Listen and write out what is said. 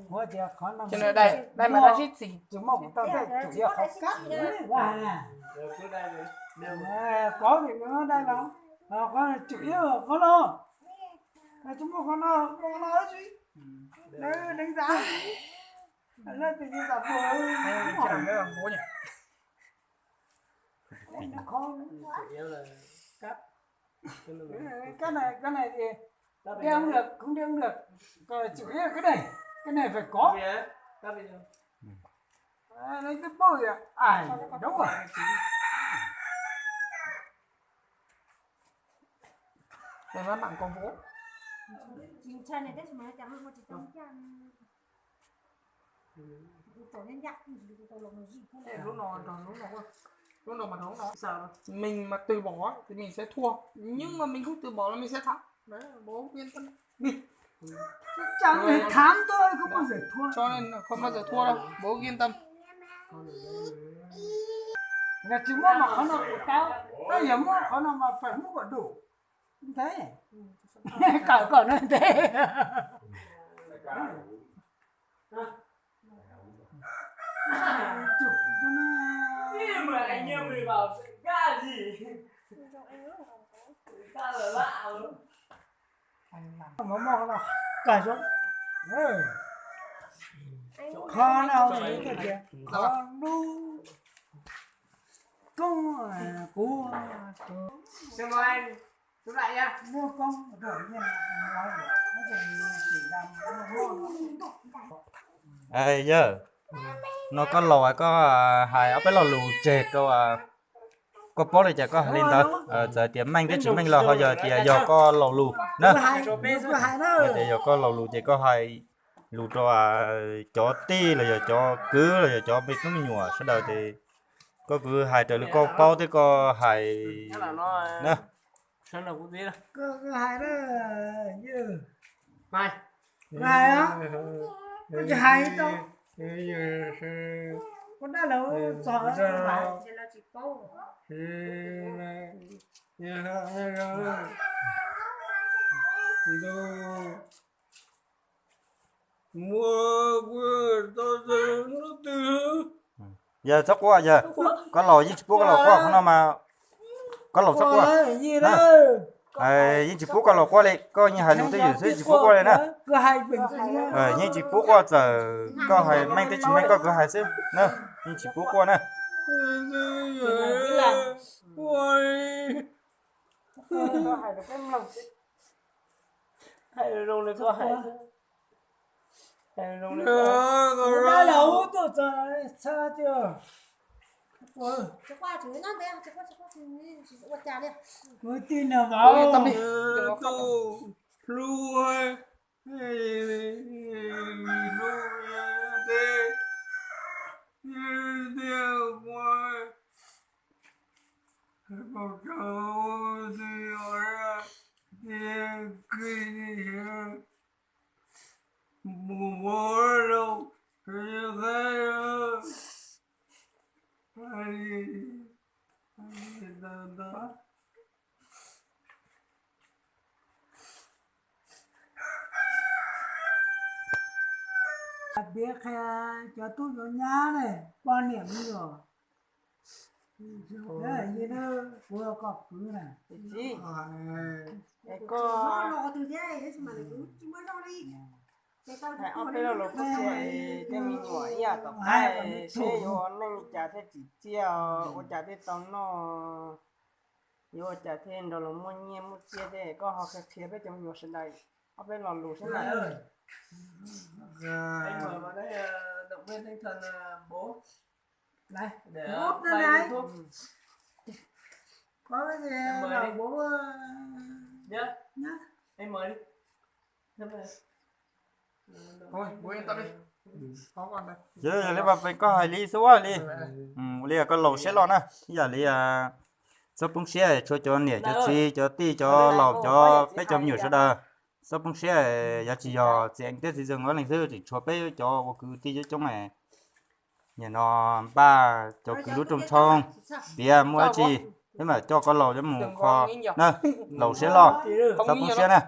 Ua tias qhov no, dai mas dai sib txig, tsis muaj kuv tau tej, tsuas yog qhov kab, qhov dai los, qhov tsuas yog qhov no, tsis muaj qhov no, qhov no tsis, deev tas, leej twg yeej tas mus. Kab, kab này, kab này thì đeo cũng được, cũng đeo được. Còn chủ yếu là cái này, cái này phải có. Đấy, cái bốc vậy. Ai, đúng rồi. Mày nói mặn con bố. Lub no nrog lub no, lub no mas nrog lub no. Mình mà từ bỏ thì mình sẽ thua, nhưng mà mình không từ bỏ là mình sẽ thắng. Đấy, bố yên tâm. Chắc chắn phải thắng thôi, không bao giờ thua. Cho nên là không bao giờ thua đâu, bố yên tâm. Là chỉ muốn mà khó nó của tao, tao giờ muốn khó nó mà phải muốn có đủ. Thế. Cậu cậu nói thế. Chụp cho nó. Chứ mà anh em mình bảo sự gà gì. Gà là lạ lắm. Mov moj no, kawg zoo. Qhov no tias qhov lub koob kuv. Yog, no koj laus koj hais ob peb lo lus tseg rau, koj paub li cas koj hais li ntawd. Txawm tias meej thiab tsis meej los ho yog tias yog koj laus lus na. Yog tias yog koj laus lus ces koj hais lus rau cov tij los yog cov kwv los yog cov me tub me nyuam sawv daws ces koj kwv hais raws li koj paub thiab koj hais na. Koj hais, koj tsis hais tau. Koj dab laug txog lawm, lawv tsis paub. Yog txhob quaj, yog koj laus yeej tsis pub koj laus quaj qhov no mas. Koj laus txhob quaj. Yeej tsis pub koj laus quaj li, koj yeej hais lus twj ywm xwb, yeej tsis pub quaj li na. Yeej tsis pub quaj, txawm koj hais meej thiab tsis meej koj kwv hais xwb na, yeej tsis pub quaj na. Hais zoo li koj hais. Hais zoo li koj hais. Kwv tij na, hlub, hlub, hlub, Piav qhia cov tub cov nyab ne, poj niam me nyuam, kuv kom kwv na. Koj hais ob peb lo lus koj qhia tej me nyuam ib yam tom qab seb yuav ua neej li cas thiaj tsim txiaj, ua cas thiaj tau noj, yuav ua cas thiaj nrog luag muaj nyiaj muaj txiaj thiab. Koj ho qhia qhia peb cov me nyuam sawv daws ob peb lo lus seb na. Yog li mas koj hais li xwb ua li, ua li koj laus siab loj na, ib yam li txhob poob siab, tshuav cov niam cov txiv cov tij cov laus cov peb cov me nyuam sawv daws, txhob poob siab, yog tsis yog txiv Eev thiab txiv Zeeg ob leeg xwb, tseem tshuav peb cov ua kwv tij coob coob. Nim no npaj cov kwv lub rooj tshoob, tiav muaj dab tsi peb mam coj koj laus coj mus kho na. Laus siab loj, txhob poob siab na.